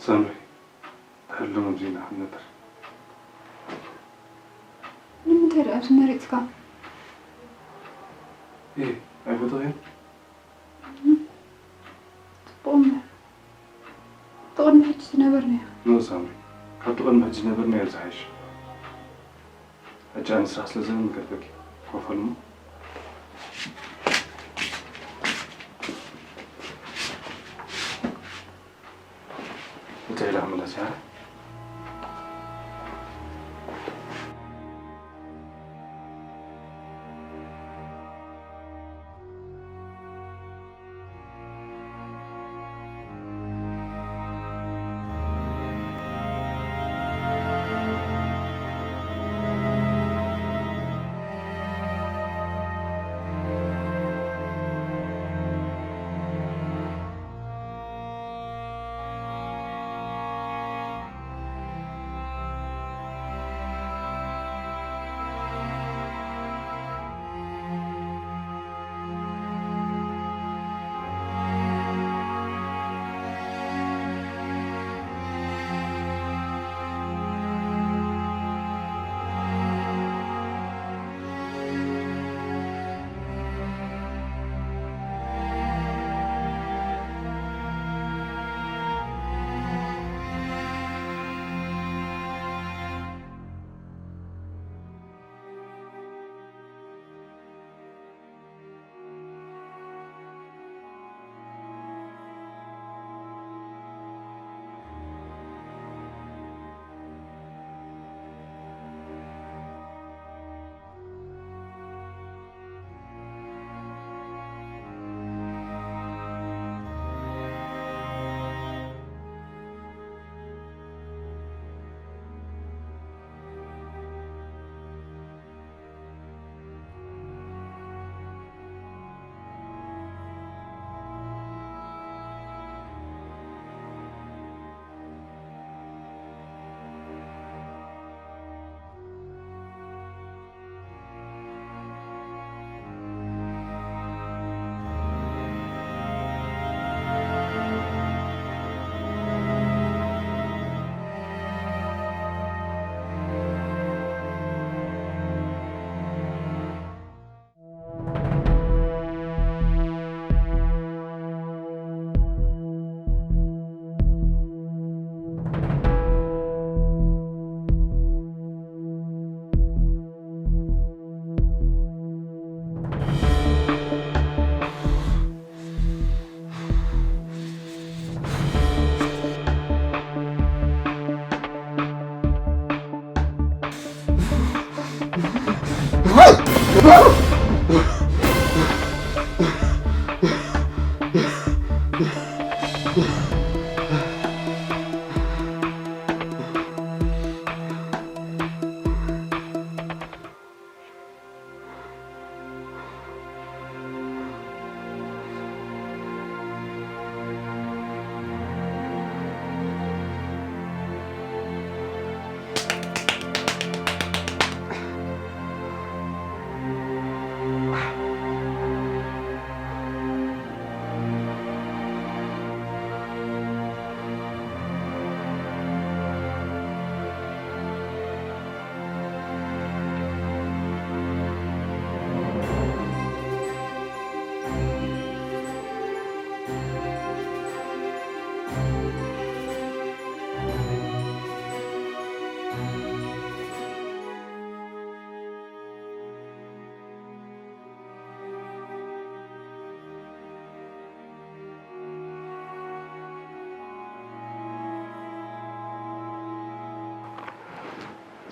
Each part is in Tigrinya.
ሳምሪ፣ ድሕሪ ሎሚ ኣብዚና ክንነብር። ንምንታይ ደኣ ኣብዚ መሪፅካ? እየ ኣይፈተኽዮን። ፅቡቕ እምበር እቲ ቅድሚ ሕጂ ዝነበርናዮ። ኖ ሳምሪ፣ ካብቲ ቅድሚ ሕጂ ዝነበርናዮ ዝሓይሽ። ሕጂ ኣነ ስራሕ ስለ ዘለኒ ከድበኪ ኮፈል እሞ እንታይ ኢላ ክምለስ እያ?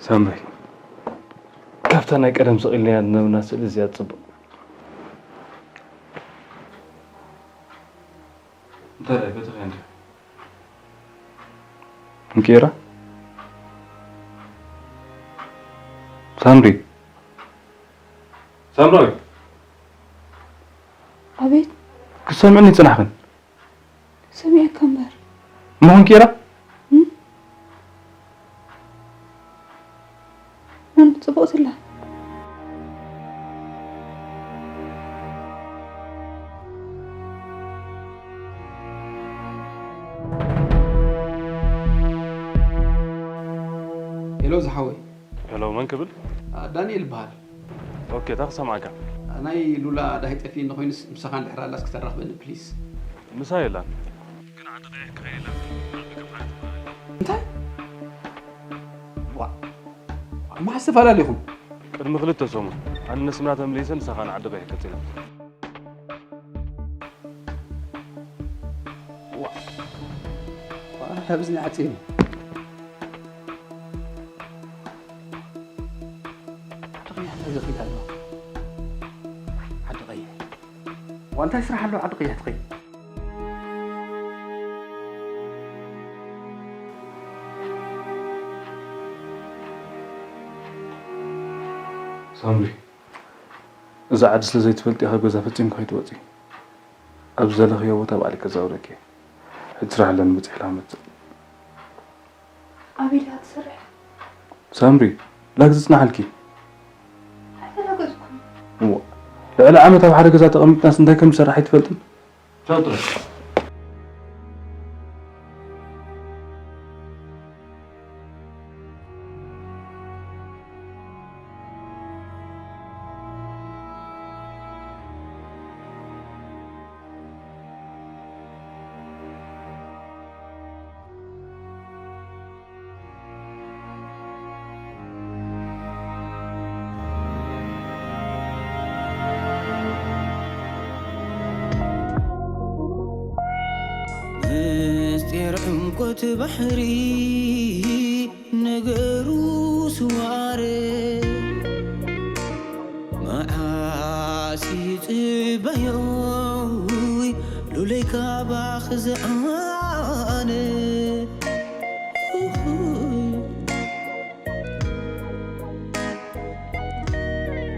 ሳምሪ፣ ካብታ ናይ ቀደም ስቕ ኢልናያ ዝነበርና ስእሊ እዚኣ ትጽብቕ። እንታይ ደኣ ፈተኺ እንዲ? እንኬራ? ሳምሪ፣ ሳምራዊት፣ ኣቤት። ክትሰምዕኒ ይጽናሕክን? ሰሚዐካ እምበር። እሞ እንኬራ? መን ጽቡቕ ትላ? ሄሎ ዝሓወይ። ሄሎ፣ መን ክብል? ዳንኤል ይበሃል። ኦኬ፣ እንታይ ክሰምዓካ? ናይ ሉላ ዳሂ ጠፊእኒ ኮይኑስ ምሳኻ እንድሕር ኣላስ ክተራኽበኒ ፕሊስ። ምሳ የላን። ግን ዓዲ ቀይሕ ክኸይድ ኢላ። እንታይ? ዋ፣ መሓስ ተፈላለኹም? ቅድሚ ክልተ ሰሙን ኣነ ንስምና ተመሊሰ ንሳኻ ንዓዲ ቀይሕ ቀጺላ። ዋ፣ ዋ፣ ሕብዝኒ ዓፂኒ። ዓዲ ቀይሕ እንታይ ዘኽኢት ኣለዋ? ዓዲ ቀይሕ። ዋ፣ እንታይ ስራሕ ኣለዋ ዓዲ ቀይሕ ትኸይድ? ሳምሪ፣ እዛ ዓዲ ስለ ዘይትፈልጢ ካብ ገዛ ፈጺምኪ ከይትወጺ። ኣብ ዘለኽዮ ቦታ ባዕለይ ከዛውረኪ እየ። ሕጂ ስራሕ ኣለኒ፣ በጺሐ ክመጽእ። ኣበይ ዲኻ ትሰርሕ? ሳምሪ፣ ላይክ ዝጽናሓልኪ። ኣይተላገጽኩን። እሞ፣ ልዕሊ ዓመት ኣብ ሓደ ገዛ ተቐሚጥናስ እንታይ ከም ዝሰርሕ ኣይትፈልጥን? ቻው ጥራይ። ምስጢር ዕምቆት ባሕሪ ነገሩ ስዋረ መዓስ ይጽበዮ ሉለይ ካባኺ ዝኣነ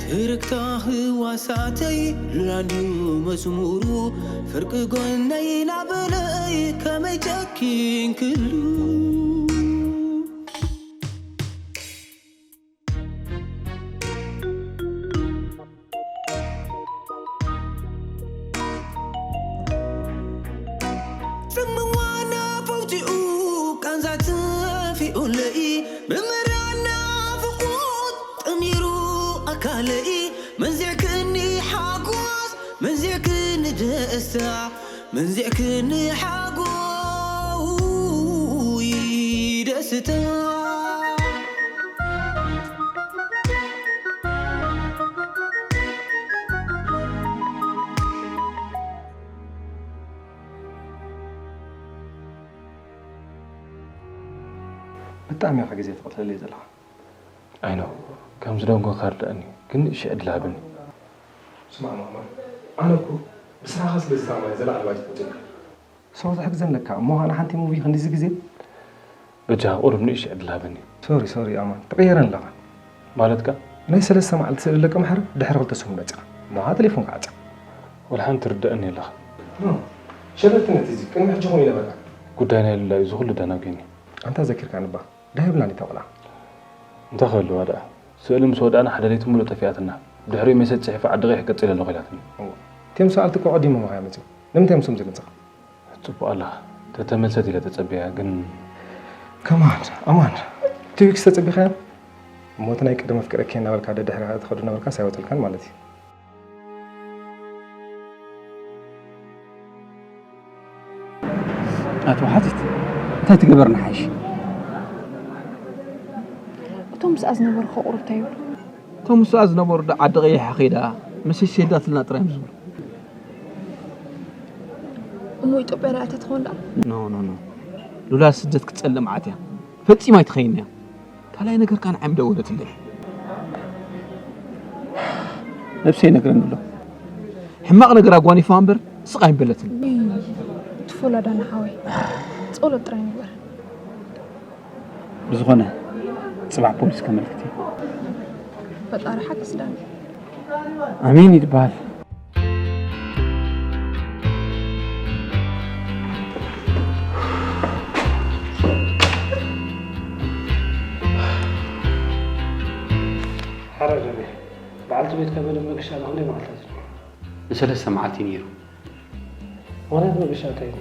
ትርክታ ህዋሳተይ ሉላንድዩ መስሙሩ ፍርቂ ጎነይ ናበለይ ከመይ ጨኪንክሉ። ጽምዋና ፈውቲኡ ቃንዛ ተፊኡለይ ብምራና ፍቑት ጠሚሩ ኣካለይ መንዚዕክኒ ሓጎስ መንዚዕክኒ ደስታ መንዚዕክኒ ሓጎይ ደስታ። ብጣዕሚ ኢኻ ግዜ ትቐትለለይ ዘለኻ። I know፣ ከም ዝደንጎኻ ርድኣኒ፣ ግን ንእሽተይ ዕድል ሃበኒ። ስማዕ ማማ፣ ኣነ እኮ ብስራኻ ስለ ዝሰማማዕ እየ ዝለዓለ ባጀት ኣውጺእልካ። ሰው ትሕግዘኒ ኣለካ እሞ ኣነ ሓንቲ ሙቪ ክንድዚ ግዜ። በጃኻ ቁሩብ ንእሽተይ ዕድል ሃበኒ። ሶሪ ሶሪ ኣማን፣ ትቕየረኒ ኣለኻ። ማለትካ? ናይ ሰለስተ መዓልቲ ስእሊ ለቀ ማሕረ ድሕሪ ክልተ ሰሙን መጺኻ። እሞ ኸዓ ቴሌፎንካ ዓጽያ። ወላ ሓንቲ ትርድኣኒ የለኻ። ሸለልትነት እዚ ቅድሚ ሕጂ ኾን ይነበርካ። ጉዳይ ናይ ሉላ እዩ እዚ ኩሉ ደናጒኒ። ኣንታ ዘኪርካኒ እባ። ደሃይ ብላኒ እታ ቆልዓ። እንታይ ክህልዋ ደኣ? ስእሊ ምስ ወዳእና ሓደ ለይቲ ሙሉእ ጠፊኣትና። ብድሕሪኡ ሜሰጅ ጽሒፈ ዓዲ ቀይሕ ቀጺለ ኣለኹ ኢላትኒ። እዋ። እቲኦም ሰኣልቲ እኮ ቀዲሞም ኢኻ መጺኦም። ንምንታይ ምስኦም ዘይመጻኻ? ጽቡቕ ኣለኻ። ተተመልሰት ኢለ ተጸቢያ ግን። ከማን ኣማን። ቲቪክስ ተጸቢኻያ? እሞ እቲ ናይ ቀደም ኣፍቂረኪ እናበልካ ደድሕሪኻ ትኸዶ ነበርካስ ኣይወጸልካን ማለት እዩ። ኣቲ ወሓዚት እንታይ ትገበር ንሓይሽ? እቶም ምስኣ ዝነበሩ ከ ቁሩብ እንታይ ይብሉ? እቶም ምስኣ ዝነበሩ ዶ ዓዲ ቀይሕ ከይዳ መሸሽ የዳትልና ጥራይ እዮም ዝብሉ። እሞ ኢትዮጵያ ርኣታ ትኸውን ደኣ? ኖ ኖ ኖ ሉላ ስደት ክትጸልእ መዓት እያ። ፈጺማ ኣይትኸይን እያ። ካልኣይ ነገር ከኣ ንዓይ ምደወለትለይ። ነብሰይ ይነግረኒ ኣሎ። ሕማቕ ነገር ኣጓኒፋ እምበር ስቕ ኣይበለትን። ትፎላ ዳና ሓወይ ጸሎት ጥራይ ንግበር። ብዝኾነ ጽባሕ ፖሊስ ከመልክት እዩ። ፈጣሪ ሓግዝ ዳኒ። ኣሜን ይትበሃል። ሓራይ ዳኒ፣ በዓልቲ ቤትካ መደብ መገሻ ንክንደይ መዓልታት እዩ? ንሰለስተ መዓልቲ እዩ ነይሩ። ምኽንያት መገሻ እንታይ እዩ?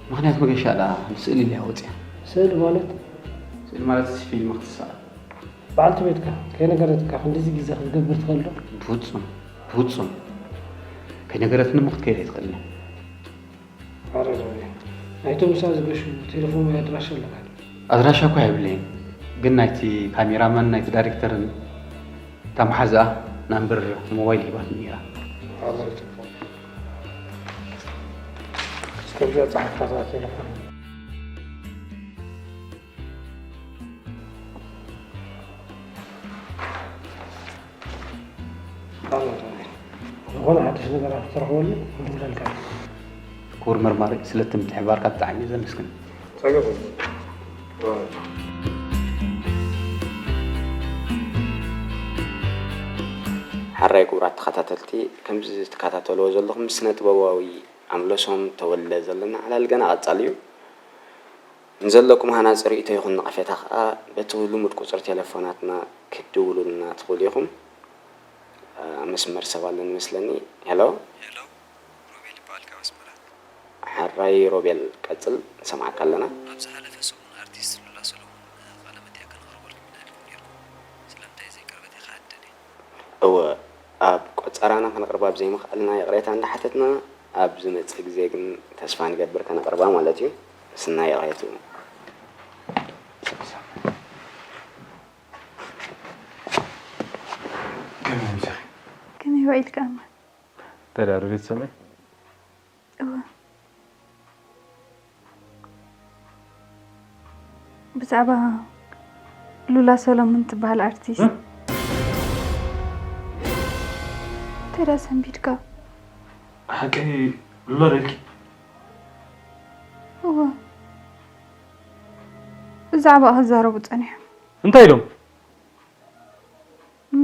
ምኽንያት መገሻ ደኣ ብስእሊ ኢለ እያ ወፂኣ። ስእሊ ማለት? ማለት ሲ ፊልም ክትስኣ። በዓልቲ ቤትካ ከይነገረትካ ክንድዚ ግዜ ክትገብር ትኽእል ዶ? ብፍጹም፣ ብፍጹም። ከይነገረትኒ እሞ ክትከይድ ኣይትኽእልን። ኣረ ዞቤ፣ ናይቶም ምሳኣ ዝገሹ ቴሌፎን ወይ ኣድራሻ ኣለካ ዶ? ኣድራሻ እኳ የብለይን፣ ግን ናይቲ ካሜራማን ናይቲ ዳይሬክተርን እታ መሓዝኣ ናምበር ሞባይል ሂባትኒ ነይራ። ኣረ ጽቡቕ። እስከ እዚኣ ጸሓፍካ እዛ ቴሌፎን። ዝኾነ ሓድሽ ነገራት ትረኽበሉ ክድውለልካ። ክቡር መርማሪ፣ ስለቲ ምትሕብባርካ ብጣዕሚ እየ ዘመስግን። ጸገም የብሉን። ሓራይ ክቡራት ተኸታተልቲ፣ ከምዚ ትከታተልዎ ዘለኹም ምስ ስነ ጥበባዊ ኣምለሶም ተወልደ ዘለና ዕላል ገና ቀጻሊ እዩ። ንዘለኩም ሃናጺ ርእይቶ ይኹን ነቐፌታ ከኣ በቲ ልሙድ ቁጽሪ ቴሌፎናትና ክትድውሉልና ትኽእሉ ኢኹም። ኣብ መስመር ሰብ ኣሎ ንመስለኒ። ሄሎ። ሄሎ፣ ሮቤል ይበሃል ካብ ኣስመራ። ሕራይ ሮቤል፣ ቀጽል፣ ንሰምዓካ ኣለና። ኣብ ዝሓለፈ ሰሙን ኣርቲስት ሉላ ሰሎሞን ቃለ መጠይቕ ከነቕርበልኩም ኢና ኢልኩም ነይርኩም። ስለምንታይ ዘይቀረበት ኢኻ ኣደልያ? እወ፣ ኣብ ቆጸራና ከነቕርባ ብዘይምኽኣልና ይቕሬታ እንዳሓተትና፣ ኣብ ዝመጽእ ግዜ ግን ተስፋ ንገብር ከነቕርባ ማለት እዩ። ምስናይ ይቕሬትኡ። ከመይ ምሳኺ? ከመይ ውዒልካ እማ? ተዳርቤት ሰማይ? እወ። ብዛዕባ ሉላ ሰሎሞን ትበሃል ኣርቲስት። እ? እንታይ ደኣ ሰንቢድካ? ሓቂ ሉላ ዶ ኢልኪ? እወ። ብዛዕባኣ ክዛረቡ ጸኒሖም። እንታይ ኢሎም?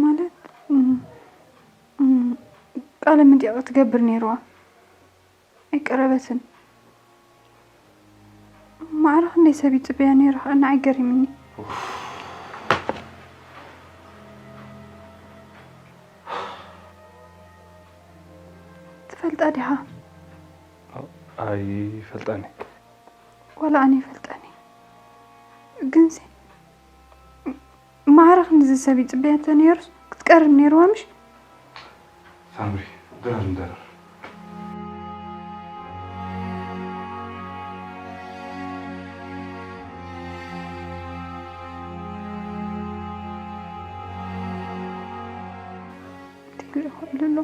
ማለት፣ እም፣ እም፣ ቃለ መጠይቕ ክትገብር ነይርዋ። ኣይቀረበትን። ማዕረ ክንደይ ሰብ ይጽበያ ነይሩ፣ ከኣ ንዓይ ገሪሙኒ። ትፈልጣ ዲኻ? ኣይፈልጣን እየ። ዋላ ኣነ ይፈልጠኒ። ግንሲ፣ ማዕረ ክንድዚ ሰብ ይጽበያ እንተ ነይሩስ ክትቀርብ ነይርዋ፣ ምሽ? ሳምሪ፣ ድራር እንደረር። ትግርኛ ይኽእል ኣሎ።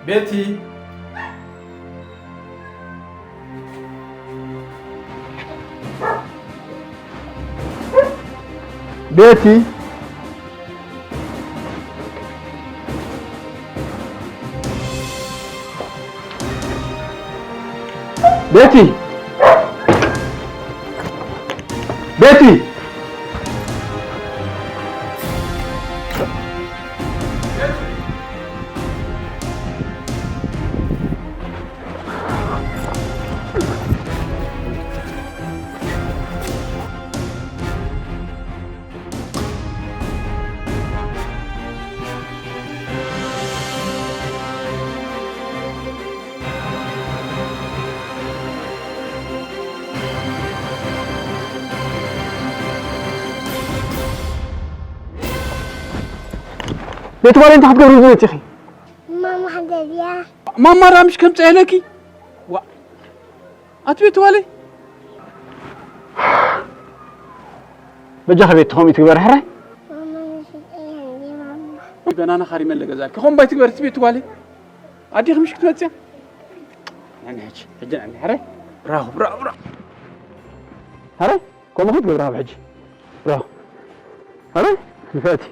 ቤቲ። ቤቲ። ቤቲ። ቤቲ። ቤቲ ጓለይ እንታይ ክትገብሪ መፂኺ? ማማ ሓደልያ። ማማ ራምሽ ከምፅኣ ኢለኪ? ዋ፣ ኣቲ ቤቲ ጓለይ። በጃኺ ቤቲ ከምኡ ትግበሪ ሕራይ? ማማ ንስጠያ እንዴ ማማ። በናና ካሪ መለ ገዛልኪ። ከምኡ ባይ ትግበሪ እቲ ቤቲ ጓለይ። ኣዴኺ ምሽ ክትመፅያ? ነኒ ሕጂ፣ ሕጂ ነኒ ሕራይ። ብራኹ፣ ብራኹ፣ ብራኹ። ሕራይ? ከምኡ ክትገብራ ካብ ሕጂ። ብራኹ። ኣረ፣ ንፍዕቲ።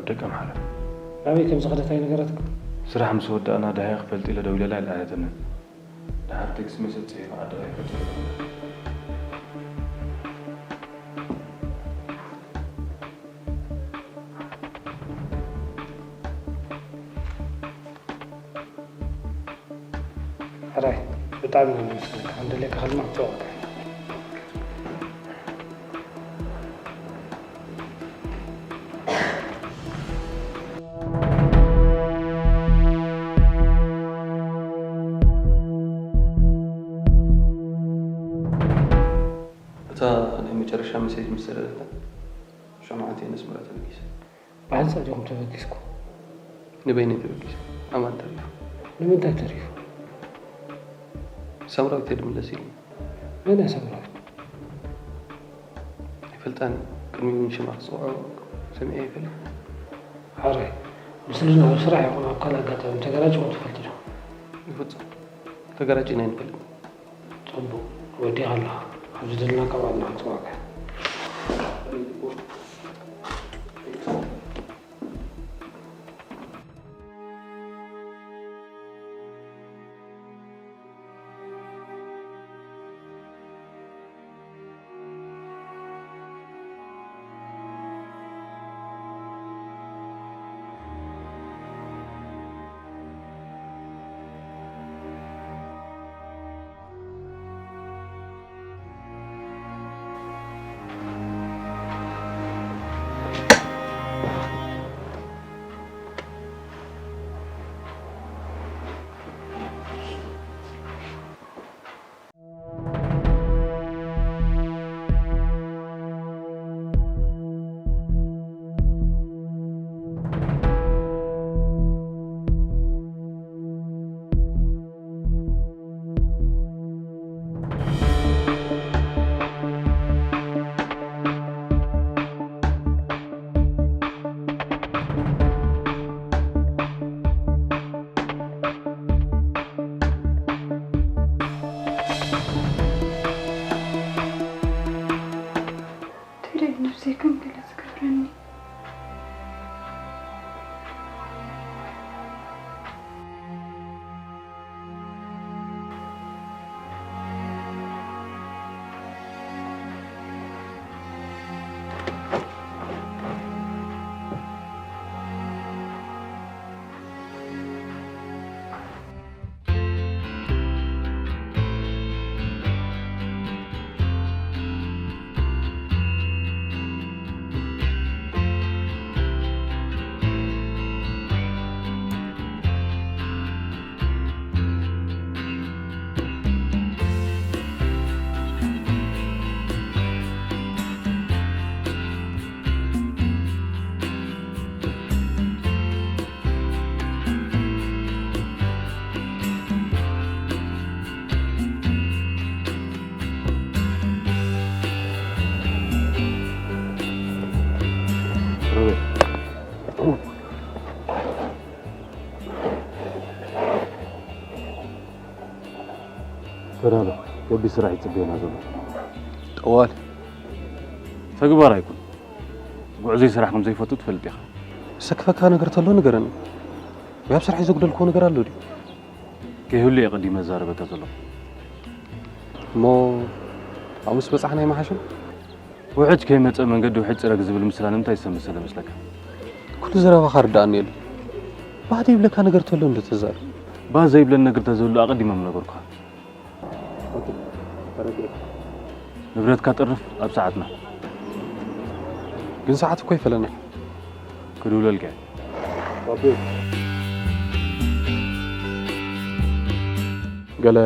ደቂ ኣምሓራ። ናበይ ከም ዝኸደት ኣይነገረትካ? ስራሕ ምስ ወዳእና ደሃይ ክፈልጥ ኢለ ደዊለላ ኣይልኣኸተንን። ደሓር ቴክስት ሜሴጅ ጽሒፋ ዓዲ ከይፈትሕ። ሕራይ፣ ብጣዕሚ ኢና ነመስግነካ። ክንደልየካ ከለና ክትጽውዓና። እታ ናይ መጨረሻ መሴጅ ምስ ሰደደታ፣ ሸምዓት እየ ነስመራ ተበጊሰ። ብሓንሳእ ዲኹም ተበጊስኩም? ንበይነይ ተበጊሰ። ኣማን ተሪፉ። ንምንታይ ተሪፉ? ሳምራዊት እየ ድምለስ ኢሉ። መን እያ ሳምራዊት? ኣይፈልጣን። ቅድሚ እውን ሽማ ክፅውዖ ሰሚዐ ኣይፈልጥ። ሓራይ፣ ምስልና ኣብ ስራሕ ይኹን ኣብ ካልእ ኣጋጣሚ ተገራጭኹም ትፈልጡ ዶ? ይፍፁም። ተገራጭና ኣይንፈልጥ። ጽቡቕ፣ ወዲኻ ኣለኻ። ኣብ ዝደለናካ ባዕልና ክንጽውዓካ። ትግርይ ነብሰይ ከም ገለ ዝገብረኒ። ተዳሎ፣ ከቢድ ስራሕ ይጽበየና ዘሎ። ጠዋል፣ ተግባር ኣይኩን። ጉዕዞይ ስራሕ ከም ዘይፈቱ ትፈልጥ ኢኻ። ዘሰክፈካ ነገር ተሎ ንገረኒ። ወይ ኣብ ስራሕ ዘጉደልክዎ ነገር ኣሎ ድዩ? ከይህሉ እየ ቀዲመ ዘዛረበካ ዘለኹ። እሞ ኣብኡ ምስ በጻሕና ኣይመሓሸን? ውሕጅ ከይመጸ መንገዲ ውሕጅ ጽረግ ዝብል ምስላ ንምንታይ ዝተመሰለ መስለካ? ኩሉ ዘረባኻ ርድኣኒ የለን። ባህ ዘይብለካ ነገር ተሎ እንዶ ተዛረብ። ባህ ዘይብለኒ ነገር ተዘህሉ ኣቐዲመ ምነገርኩኻ። ኦኬ፣ ተረዲኤ። ንብረትካ ጥርፍ ኣብ ሰዓትና። ግን ሰዓት እኮ ይፈለና። ክድውለልካ እየ። ኦኬ። ገለ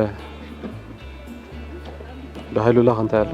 ደሃይሉላኽ እንታይ ኣሎ?